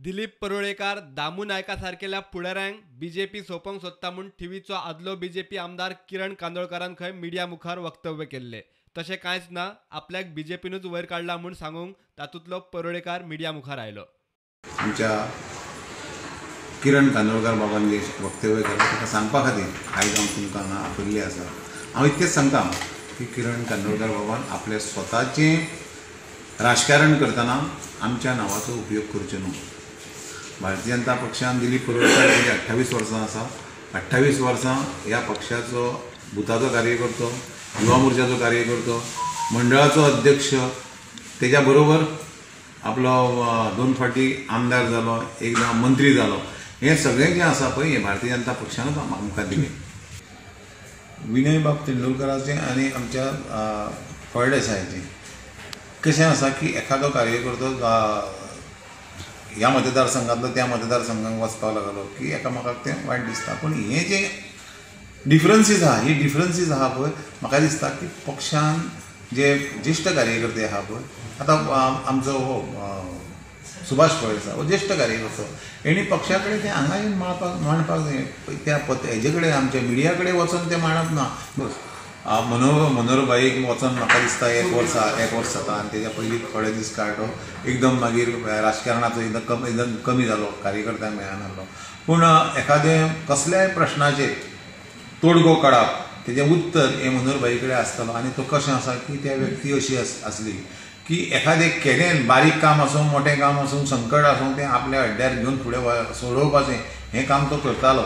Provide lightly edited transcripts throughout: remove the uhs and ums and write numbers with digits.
दिलीप परुळेकार दामू नायका सारकेल्या फुडाऱ्यांक बीजेपी सोंपोवंक सोदता म्हूण थिवीचो आदलो बीजेपी आमदार किरण कांदोळकारान खंय मिडिया मुखार वक्तव्य केल्लें. तशें कांयच ना, आपल्याक बीजेपीनूच वयर काडला म्हूण सांगूंक तातूंतलो परुळेकार मिडिया मुखार आयलो. आमच्या किरण कांदोळकार बाबान जे वक्तव्य केलें ताका सांगपा खातीर आयज हांव तुमकां हांगा आपयल्लें आसा. हांव इतकेंच सांगता की किरण कांदोळकार बाबान आपलें स्वताचें राजकारण करतना आमच्या नांवाचो उपयोग करचो न्हू. भारतीय जनता पक्षान दिलीप परुळेकार गेली 28 वर्सां आसा. 28 वर्सां ह्या पक्षाचो बुथाचो कार्यकर्तो, युवा मोर्चाचो कार्यकर्तो, मंडळाचो अध्यक्ष, तेज्या बरोबर आपलो 2 फावटी आमदार जालो, एकदां मंत्री जालो. हें सगळें जें आसा पळय हें भारतीय जनता पक्षानूच आमकां दिलें. विनय बाब तेंडुलकराचें आनी आमच्या फळदेसायाचें कशें आसा की एखादो कार्यकर्तो ह्या मतदारसंघांतलो त्या मतदारसंघाक वचपाक लागलो की एकामेकाक तें वायट दिसता. पूण हें जें डिफरन्सीस आहा, ही डिफरन्सीस आहा पळय, म्हाका दिसता की पक्षान जे ज्येश्ठ कार्यकर्ते आहा पळय, आतां आमचो हो सुभाष फळदेसाय हो ज्येश्ठ कार्यकर्तो, हेणी पक्षा कडेन तें हांगा येवन मांडपाक जाय. त्या हेजे कडेन आमच्या मिडिया कडेन वचोन तें मांडप ना. बस मनोहरभाईक वचोन म्हाका दिसता एक वर्स जाता आनी तेज्या पयलीं थोडे दीस काडलो, एकदम मागीर राजकारणाचो एकदम कमी जालो, कार्यकर्त्यांक मेळनासलो. पूण एखादें कसल्याय प्रश्नाचेर तोडगो काडप, तेजें उत्तर हें मनोहरभाई कडेन आसतालो. आनी तो कशें आसा की त्या व्यक्ती अशी आसली की एखादें केदें बारीक काम आसूं, मोटें काम आसूं, संकट आसूं, तें आपल्या हड्ड्यार घेवन फुडें सोडोवपाचें हें काम तो करतालो.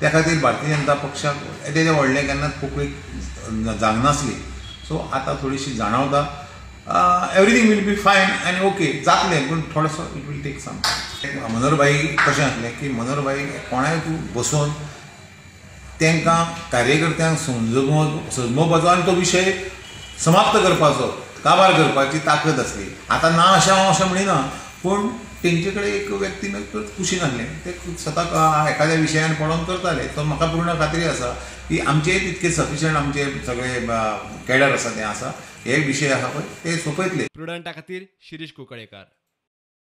त्या खातीर भारतीय जनता पक्षाक तेजें व्हडलें केन्नाच पोकळी जागनासली. सो आतां थोडीशी जाणवता. Everything will be fine आनी ओके जातलें, पूण थोडोसो it will take some. Manoharbhai कशें आसलें की मनोहरभाई कोणाय तूं बसोवन तांकां कार्यकर्त्यांक समजोवपाचो आनी तो विशय समाप्त करपाचो, काबार करपाची ताकद आसली. आतां ना अशें हांव अशें म्हणिना, पूण तेंचे कडेन एक व्यक्ती कुशीन आसलें, ते स्वताक एखाद्या विशयान पडोन करताले. तो म्हाका पूर्ण खात्री आसा की आमचेय तितके सफिशियंट आमचे सगळे कॅडर आसा ते आसा, हे विशय आसा पळय ते सोंपयतले. प्रुडंटा खातीर शिरीष कुंकळेकार.